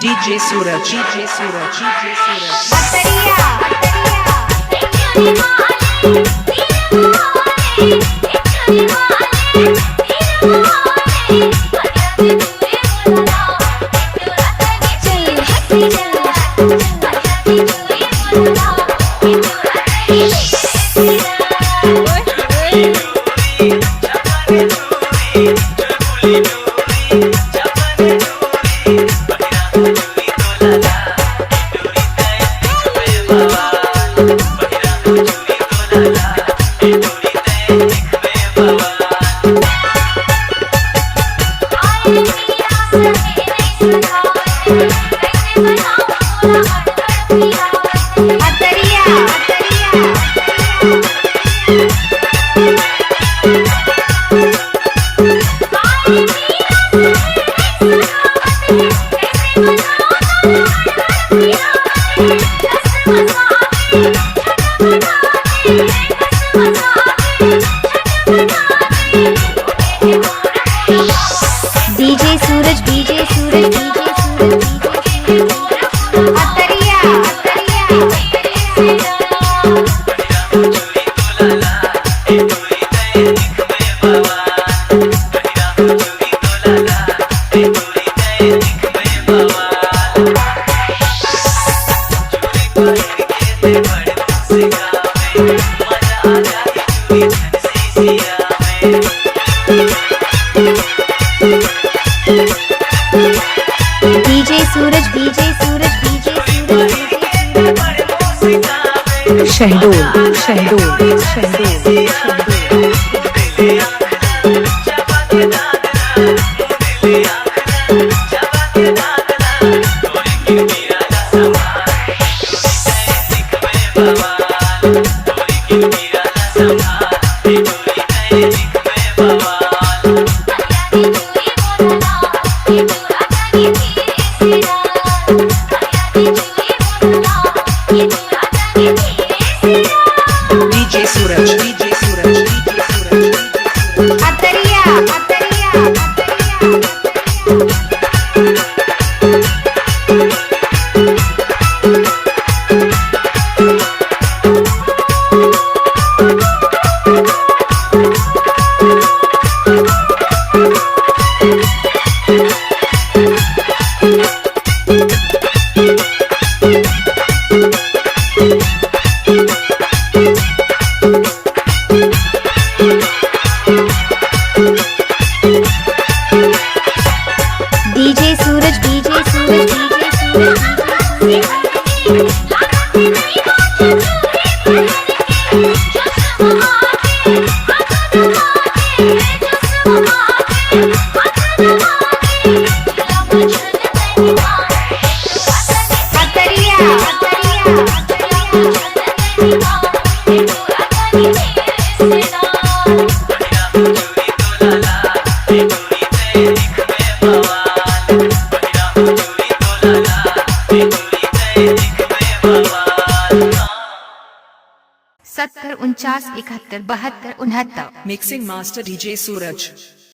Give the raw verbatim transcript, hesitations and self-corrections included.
DJ Suraj, DJ Suraj, DJ Suraj. बतरिया, बतरिया। DJ सूरज, DJ सूरज, DJ सूरज, DJ सूरज। अतरिया, अतरिया। DJ सूरज, DJ सूरज, DJ सूरज। Shahdol, Shahdol, Shahdol, Shahdol. DJ सूरज, DJ सूरज, DJ सूरज। अतरिया, अतरिया, अतरिया, अतरिया। DJ सूरज, DJ सूरज, DJ सूरज। अतरिया, अतरिया, अतरिया। सत्तर उनचास इकहत्तर बहत्तर उनहत्तर। Mixing master DJ सूरज।